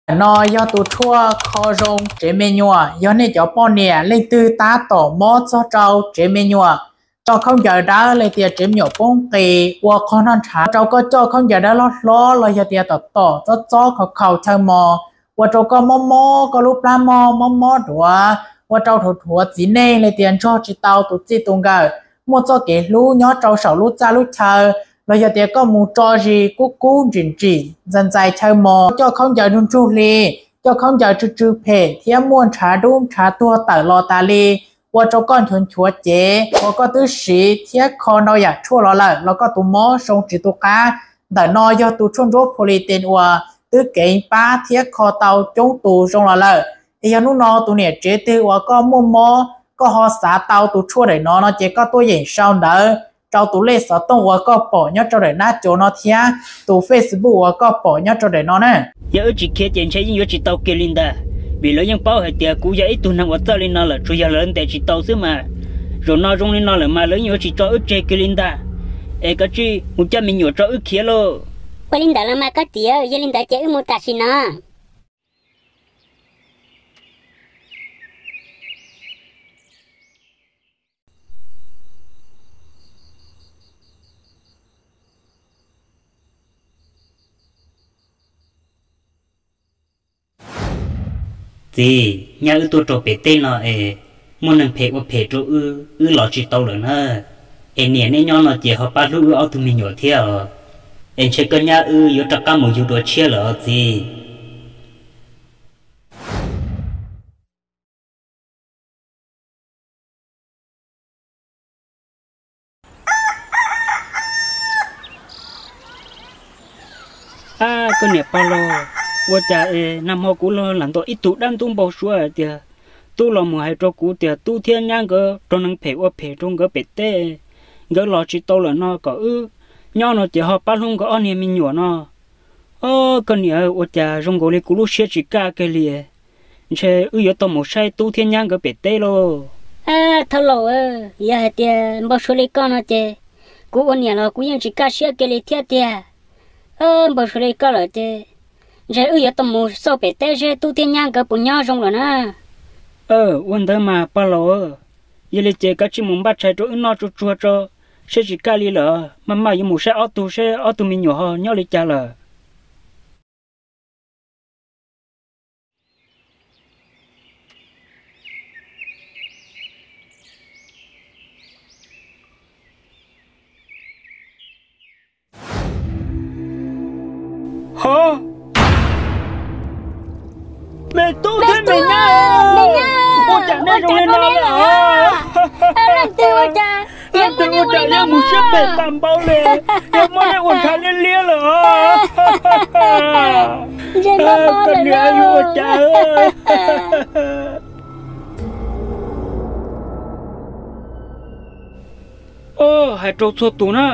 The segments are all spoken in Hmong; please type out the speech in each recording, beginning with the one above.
Ntawm no yog tus tshuaj kho zoo tsev me nyuam, yog nej cov poj niam leej twg tab tom mob txog rau tsev me nyuam, coj khaub ncaws dawb los tias tsev me nyuam poob qis, ua qhov noj ntshav, rau koj coj khaub ncaws dawb loj hlob los yog tias tom tom txob txob khaus khaus chaw mos, ua rau koj mob mob koj lub plab mog, mob mob duav, ua rau dhuav dhuav txiv neej los tias nrog tsis tau tus txij tus nkawm, muaj txoj kev hlub nyob rau saum lub txaj lub chaw, los yog tias koj mus tso zis kub kub ntsim ntsim ntxais ntxais chaw mos, coj khaub ncaws nrug nrug hli, coj khaub ncaws tsw tsw phem thiab muaj ntshav dub ntshav tuag tawm los tas li, ua rau koj nchuav nchuav cev uas koj twb siv thiab kho ntau yam tshuaj los lawm los koj tus mob zoo tsis tu qab. Ntawm no yog tus tshuaj ntsuab Phuliteen uas twb keev pab thiab kho tau coob tus zoo los lawm. Es yog hnub no tus niam tsev twg uas koj muaj mob, koj ho xav tau tus tshuaj daim no no ces koj tuaj yeem sau ntawv rau tus lej xov tooj uas koj pom nyob rau daim nab cov no thiab tus Facebook uas koj pom nyob rau daim no na. Yog wb tsis khiav ces ntshe yeej yuav tsis tau kiag li ntag, vim lawv yeej paub hais tias kuv yog ib tug neeg uas txawj li no lawm, tsuas yog lawv ntes tsis tau xwb mas. Zaum no zoo li no lawm mas lawv yeej yuav tsis tso wb tseg kiag li ntag. Es kav tsij mus coj me nyuam tso wb khiav lauj. Ua li ntawd los mas koj txiv, yog li ntawd ces wb mus tam sim no. Txiv, nyab wb tuaj rau pem teb no es muaj neeg phem ua phem rau wb, wb los tsis tau lawm na. Es niam neb nyob no ces ho pab hlub wb ob tug me nyuam thiab os. Es ntshe koj nyab wb yuav rov qab mus yug dua tshiab lawm os txiv. Ab, koj niam pog laus, ua cas es nag hmo kuv los lam ntaus ib tug dab ntub npau suav hais tias tub los mus hais rau kuv tias tub thiab nyab nkawd raug neeg phem ua phem rau nkawd pem teb, nkawd los tsis tau lawm no kom wb nyob no ces ho pab hlub nkawd ob niag me nyuam no. Ob, koj niam, ua cas zoo nkaus li kuv lub siab tsis kaj kiag li. Ntshe wb yuav tau mus saib tub thiab nyab nkawd pem teb lauj. Thauj laus, yog hais tias npau suav li koj no ces kuv ua niam los kuv yeej tsis kaj siab kiag li thiab tiag. Npau suav li koj lawm ces ntshe wb yuav tau mus xauj pem teb seb tub thiab nyab nkawd puas nyob zoo lawm na. Ua ntawd mas pog laus, yog li ces kav tsij mus npaj tshais rau wb noj tsuag tsuag tso, siab tsis kaj li lawm, maj maj yuav mus saib ob tug seb ob tug me nyuam ho nyob li cas lawm. Ho, me tub thiab me nyab, ua cas nej zoo li no lawm? Leej twg ua cas yeej mus siab phem tag npaum li, yog muab nej ua ntshav liab liab lawm. Koj niam, yus ua cas? Hais rau txhua tus na,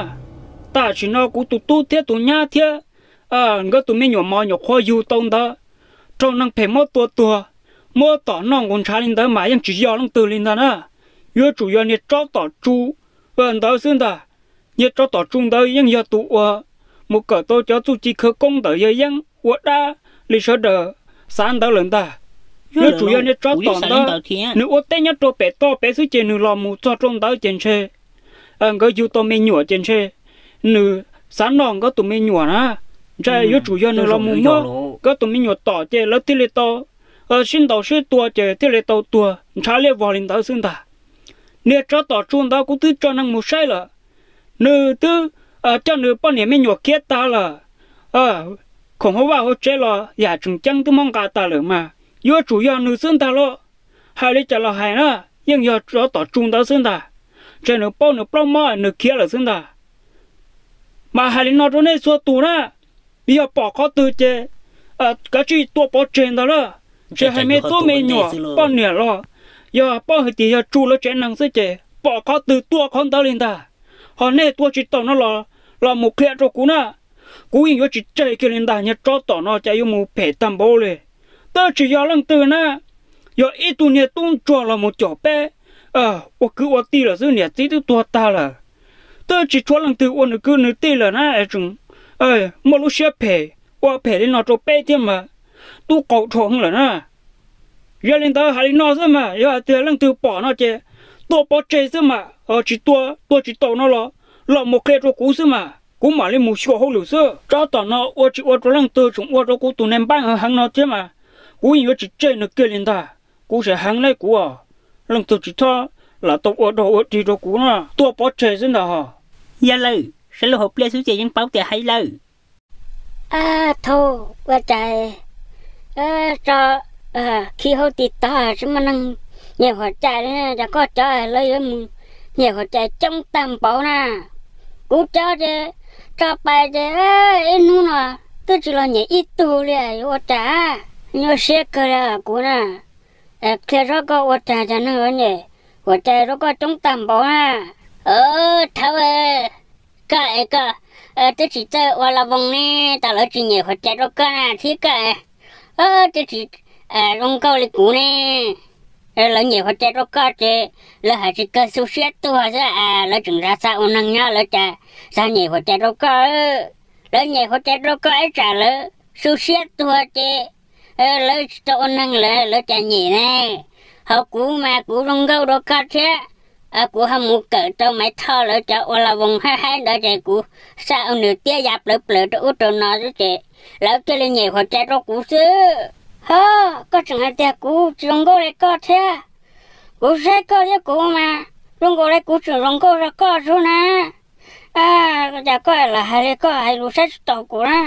tam sim no kuv tus tub thiab tus nyab thiab nkawd tus me nyuam mos nyuam qhuav yug tau ntawd, raug neeg phem muab tua tuag, muab tom noj nqus ntshav li ntawd mas yeej tsis yog leej twg li ntag na. Yuav tsum yog niag tsov tom tsu ntawd xwb ntag. Niag tsov tom tsu ntawd yeej yog tus uas mus kawm tau cov txuj ci khawv koob ntawm yawg yeeb ua dab li sawv daws xav ntawd lawm ntag. Yuav tsum yog niag tsov tom ntawd, nws ua teb nyob rau pem toj pem xwb ces nws los mus txog rau ntawd ces ntshe nkawd yug tau me nyuam ces ntshe nws xav noj nkawd tus me nyuam na. Ntshe yuav tsum yog nws los mus muab nkawd tus me nyuam tom ces lawv thiaj li tau sib ntaus sib tua ces thiaj li tau tuag ntshav liab vog li ntawd xwb ntag. Niag tsov tom tsu ntawd kuv twb tso neeg mus saib lawm, nws twb coj nws poj niam me nyuam khiav tag lawm. Khoom hauv vaj hauv tsev los yam tseem ceeb twb muab nqa tas lawm mas yuav tsum yog nws xwb ntag lauj. Hais li cas los hais na, yeej yog tsov tom tsu ntawd xwb ntag. Ntshe nws paub nws plaub mob nws khiav lawm xwb ntag. Mas hais li no rau nej txhua tus na, yog pom qhov twg ces kav tsij tua pov tseg ntag lauj. Tsis hais me tub me nyuam poj niam los yog paub hais tias yog tsu lawv tsev neeg xwb ces pom qhov twg tua qhov ntawd li ntag. Ho nej tua tsis tau no los, los mus qhia rau kuv na. Kuv yeej yuav tsis tseg kiag li ntag, niag tsov tom no cas yuav mus phem tag npaum li. Twb tsis yog leej twg na, yog ib tug niag tub ntsuag los mus caum peb ua kwv ua tij lawm xwb, niam txiv twb tuag tag lawm. Twb tsis tshuav leej twg ua nws kwv nws tij lawm na es tseem muaj lub siab phem ua phem li no rau peb thiab mas. tub qaug dhau heev lawm na. Yog li ntawd hais li no xwb mas, yog hais tias leej twg pom no ces tuaj pov tseg xwb mas, tsis tua, tua tsis tau no los los mus qhia rau kuv xwb mas kuv mam li mus xyuas hauj lwm xwb. Tsob tom no ua tsis ua rau leej twg, tseem ua rau kuv tus niag npab heev heev no thiab mas, kuv yeej yuav tsis tseg nws kiag li ntag. Kuv sim heev ne kuv os, leej twg tsis txhob lam tau ua dog ua dig rau kuv no, tuaj pov tseg xwb ntag hos. Yog lawm, saib lub hauv pliaj xwb ces yeej paub tias hais lawm. Ab, thaum ua cas tso khi hauv TikTok tsis muaj neeg nyem huam cai li, cas koj cov lawv yuav mus nyem huam cai coob tag npaum na. Kuv cov ces tso pais ces ib hnub no twb tsis los nyem ib tug li, yuav ua cas? Nyuaj siab kawg li kuv na. Qhia tsob koj ua cas cas neeg yuav nyem huam cai rau koj coob tag npaum na. Thaum koj es koj twb tsis txawj ua la voos ne, tas lawv tsis nyem huam cai rau koj na, thiab koj twb tsis zoo nkauj li kuv ne. Lawv nyem huam cai rau koj ces lawv hais tsis kawg xu siab tuag xwb, lawv tseem xav ua neeg nyob lawv cas xav nyem huam cai rau koj. Lawv nyem huam cai rau koj ib tsam lawv xu siab tuag ces lawv tsis tau ua neeg lawm lawv cas nyem ne. Ho kuv mas kuv zoo nkauj rau koj thiab, kuv ho mus kawm rau Maiv Thoj lawv cov ua la voos haib haib ntawd ces kuv xa ua nws tiab ya plawv plawv rau ub rau no xwb ces lawv thiaj li nyem huam cai rau kuv xwb. Ho, koj tseem hais tias kuv tsis zoo nkauj li koj thiab. Kuv saib koj thiab kuv mas zoo nkaus li kuv tseem zoo nkauj rau koj xwb na. Cas koj lam hais li koj hais lus saib tsis taus kuv na?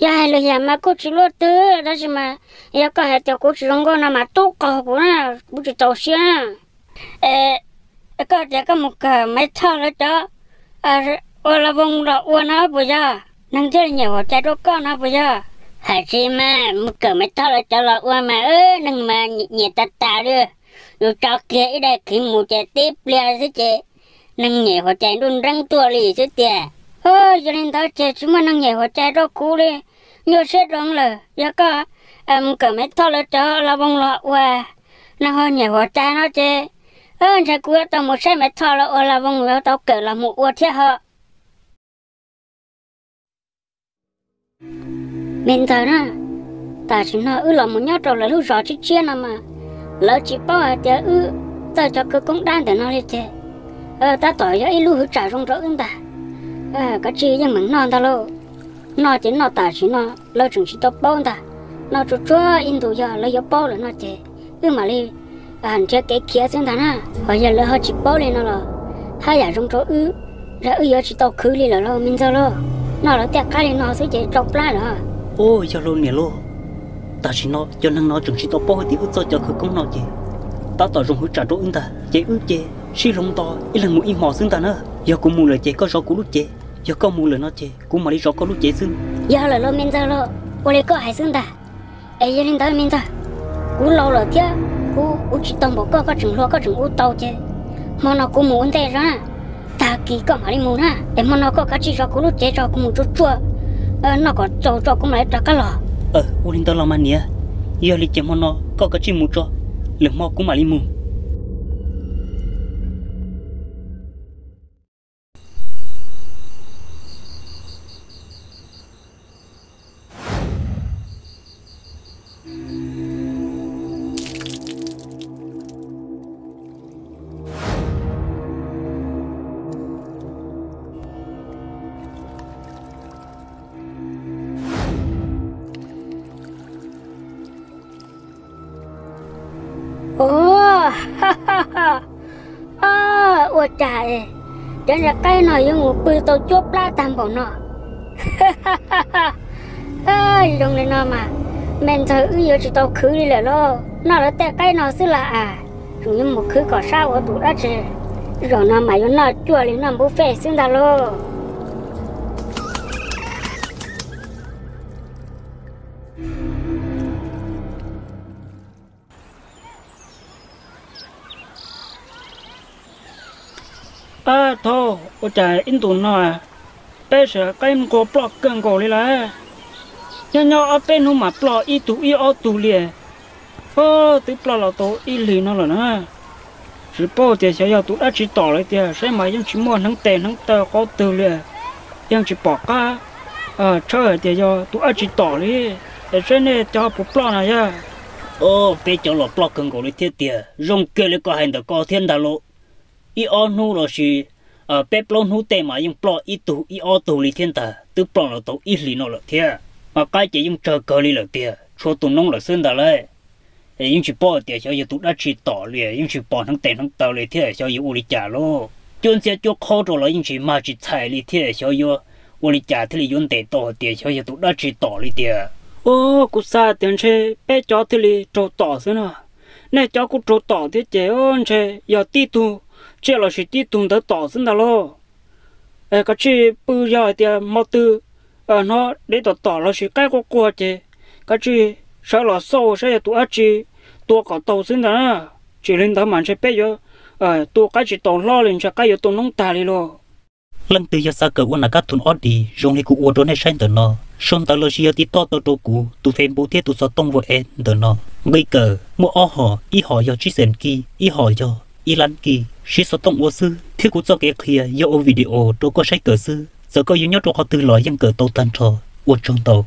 Yog hais lus yam mas kuj tsis luaj twg, tab sis mas yog koj hais tias kuv tsis zoo nkauj no mas tub qaug kuv na, kuv tsis txaus siab na. Koj tias koj mus kawm Maiv Thoj lawv cov ua la voos los ua no puas yog? Neeg thiaj li nyem huam cai rau koj no puas yog? Hais tsis mas mus kawm Maiv Thoj lawv cov los ua mas neeg mas nyiam tas tas li. Yus tso kiag ib daim khiv mus ces tib pliag xwb ces neeg nyem huam cai nruj nreeb tuaj li xwb tiag. Yog li ntawd ces tsis muaj neeg nyem huam cai rau kuv li, nyuaj siab rau lawm. Yog koj mus kawm Maiv Thoj lawv cov la voos los ua, neeg ho nyem huam cai no ces ntshe kuv yuav tau mus saib Maiv Thoj lawv ua la voos, yuav tau kawm los mus ua thiab ho. Me ntxawg na, tam sim no wb los mus nyob rau lawv lub zos tshiab tshiab no mas lawv tsis paub hais tias wb txawj cov khawv koob dab ntawm no li ces tab tom yog ib lub hwv tsam zoo rau wb ntag. Kav tsij yeej meem noj ntag lauj. Noj ces noj tam sim no lawv tseem tsis tau paub ntag. Noj tsuag tsuag ib ntus yog lawv yuav paub lawm no ces wb mam li nrhiav kev khiav xwb ntag na. Ho yog lawv ho tsis paub li no los haj yam zoo rau wb, yog wb yuav tsis tau khwv li lawm lauj me ntxawg lauj. Noj lawv tej qab li no xwb ces tsau plab lawm. Ub, yog lauj niam lauj, tam sim no cov neeg no tseem tsis tau paub hais tias wb txawj cov khawv koob no ces tab tom zoo hwv tsam rau wb ntag. Ces wb ces sib hloov nto ib leeg mus ib hmo xwb ntag na. Yog kuv mus lawm ces koj zov kuv lub cev, yog koj mus lawm no ces kuv mam li zov koj lub cev xwb. Yog lawm lauj me ntxawg lauj, ua li koj hais xwb ntag. Es yog li ntawd me ntxawg, kuv laus lawm thiab kuv ua tsis tau npaum koj, koj tseem hluas koj tseem ua tau ces hmo no kuv mus ua ntej zog na, tag kis koj mam li mus na. Es hmo no koj kav tsij zov kuv lub cev tso, kuv mus tsuag tsuag noj kom txaus tso kuv mam li rov qab los. Ua li ntawd los mas niam, yog li ces hmo no koj kav tsij mus tso, lwm hmo kuv mam li mus. Ua cas cov ntsa qaib no yuav mus pw tau cuab plab tag npaum no? Zoo li no mas me ntxawg wb yuav tsis tau khwv li lawm lauj. Noj lawv tej qaib no xwb las as, tseem yuav mus khwv kom sab ua tus dab tsi? Zaum no mas yuav noj cuag li noj buffet xwb ntag lauj. Ab, thaum ua cas ib ntus no peb sawv qaib nqua ploj kawg nkaus li lawm. Nyob nyob ob peb hnub mas ploj ib tug ib ob tug li. Twb ploj los tau ib hlis no lawm na. Tsis paub tias xyov yog tus dab tsi tom lawm tiag, saib mas yeej tsis muaj hneev tes hneev taw qhov twg li, yeej tsis pom qab tshawb hais tias yog tus dab tsi tom li. Es saib nej cov puas ploj no yog? Peb cov los ploj kawg nkaus li thiab tiag, zoo kiag li koj hais ntawm koj thiab ntag lauj. Ib ob hnub lossis peb plaub hnub tej mas yeej ploj ib tug ib ob tug li thiab ntag, twb ploj los tau ib hlis no lawm thiab. Mas qaib ces yeej tsawg kawg li lawm tiag, tshuav tus noob lawm xwb ntag lauj. Yeej tsis paub tias xyov yog tus dab tsi tom li, yeej tsis pom hneev tes hneev taw li thiab xyov yuav ua li cas lauj. Cuab ntxhiab cuab qhob rau los yeej tsis mag tsis txhais li thiab xyov yuav ua li cas thiaj li yuav ntes tau hais tias xyov yog tus dab tsi tom li tiag. Kuv xav tias ntshe peb cov thiaj li raug tom xwb no. Nej cov kuj raug tom thiab ces ntshe yog tib tug tsiaj lossis tib tug ntawd tom xwb ntag lauj. Kav tsij pw, yog hais tias hmo twg hnov dev tom tom lossis qaib quaj quaj ces kav tsij sawv los xauj saib yog tus dab tsi tua kom tau xwb ntag na. Tsis li ntawd mas ntshe peb yuav tua qaib tsis tau hlob li, ntshe qaib yuav tua noob tag li lauj. Leej twg yog xav kawm ua nas kab thu ob D zoo li kuv ua rau nej saib ntawm no, sau ntawv lossis yog tiv toj tau rau kuv tus Facebook thiab tus xov tooj V S ntawm no. Nqi kawm muaj ob hom, ib hom yog tsib xees kij, ib hom yog ib lab kij. Siv xov tooj ua xwb thiab kuv txoj kev qhia yog ua video rau koj saib kawm xwb. Txawm koj yuav nyob rau qhov twg los yeej kawm tau tag nrho. Ua tsaug ntau.